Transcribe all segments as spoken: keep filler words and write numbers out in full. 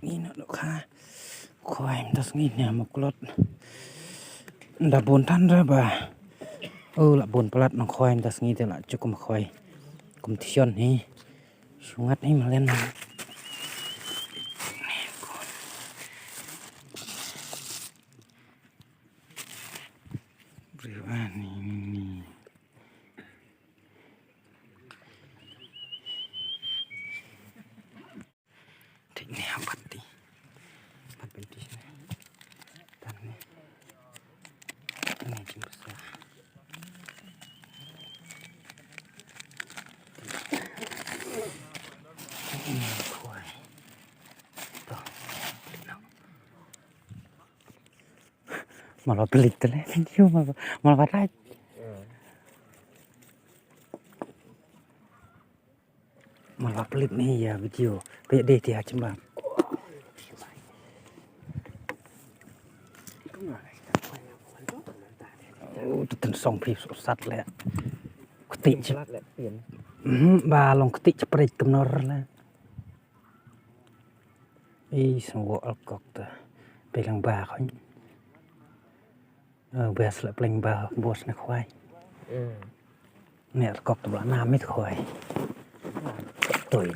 Ni na dok ha. Khwai mynta sngi ne ma kulot. Nda bun tan re ba. Oh, la bun palat nang khwai mynta sngi te la chukum khwai. Kum tision hi. Sungat hi malen. Briew ani ni. Thik ne ha pat ti. Pat penti ne. Tan ne. Ne jing basa. Khwai. To. Mal ba plit te le video mal ba, mal ba rai. Mal ba plit ne ïa video. Pe dei ti ha chimba. Oh, tu ten song phi sat le. Kti chip. Mhm, ba long kti chip prit tum nor le. Ih, sngewbha alkok ta. Pelang ba khon. Eh, bas la pelang ba bos na khwai. Hmm. Ne alkok ta bla na mit khwai. Toi.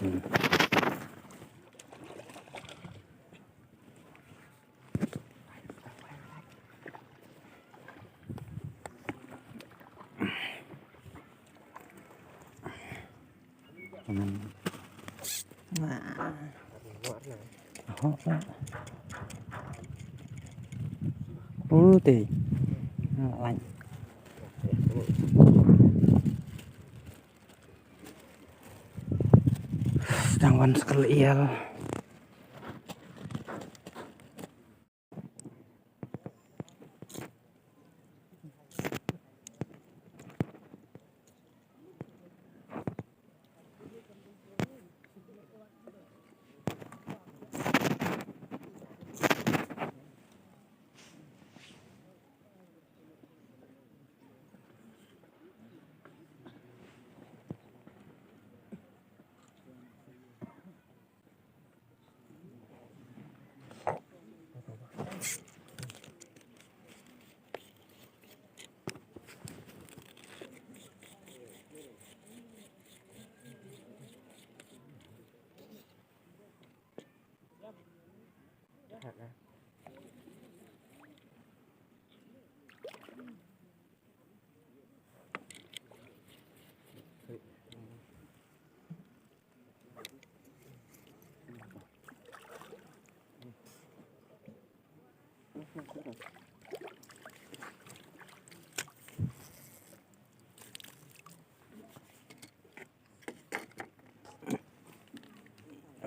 Putih. Lain. Sedang wan sekali iyal.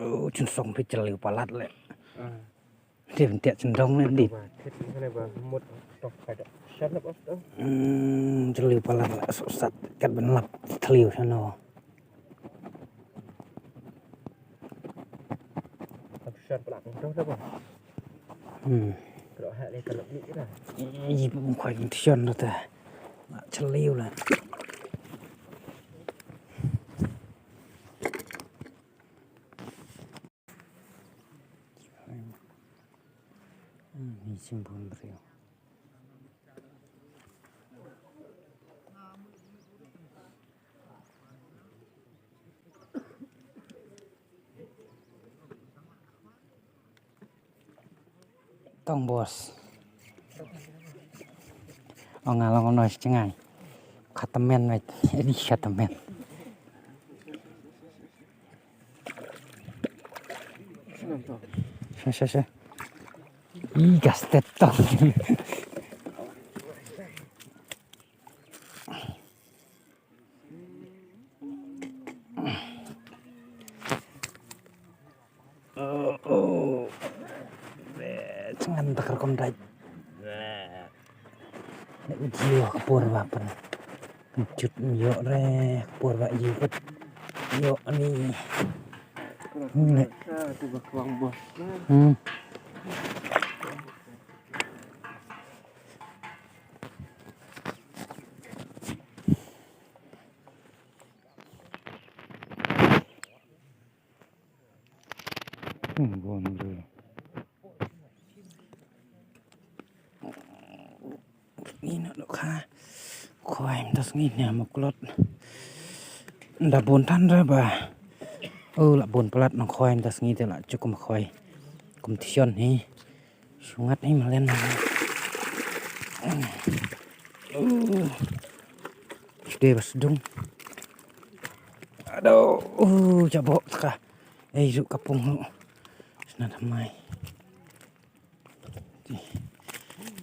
Oh, chun song phi chaleu palat le. Ah. Te pyntiah chendong ne, dit. Ba, thit ne ba mut tok ka da. Shat lap os to. Hmm, cheleu palat la, so sat kat ban lap cheleu shano. Lap shat palat to da ba. Hmm. Kro ha le ka lap ni da. Ih, bum khoi kin tion da ta. Cheleu la. Hmm, ni chimbun briew. Tong bos. Ong nga long noi chengai. Katamen wait. Ini katamen. Sha sha sha. Ih, gastet tong. Oh, oh. Be, chengan takar kondai. Be. Nek video ka por ba pen. Jut ïoh re ka por ba ïoh pet. Ïoh ani. Nek. Hmm. Hmm, bon, bon. Ngi na dohkha. Khwai mynta sngi ne mo klot. Nda bun than re ba. Oh, la bun palat nong khwai mynta sngi te la chukum khwai. Kum tision hi. Sungat hi malen. Uh. Sde bas dung. Aduh, uh, jabok ka. Ei, juk kapung lu. Sna thamai.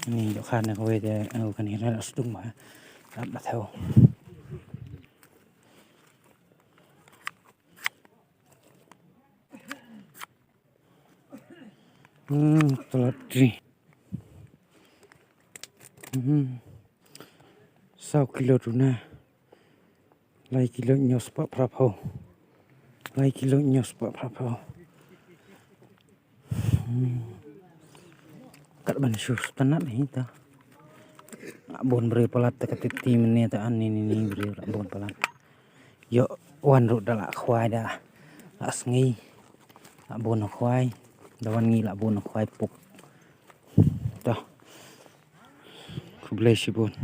Ni dohkha ne kawei de, oh, kani re la sdung ba. Rap ba theo. Hmm, tolot tri. Hmm. Saw kilo tuna. Lai kilo nyos pa phrapho. Lai kilo nyos pa phrapho. Hmm. Kat ban shu spanat ni ta. Bun bri palat ta katiti mene ta an ni ni ni bri bun palat. Yo wan ru da la khwai da. La sngi. La bun khwai. Da wan ngi la bun khwai puk. Ta. Khublei shibun.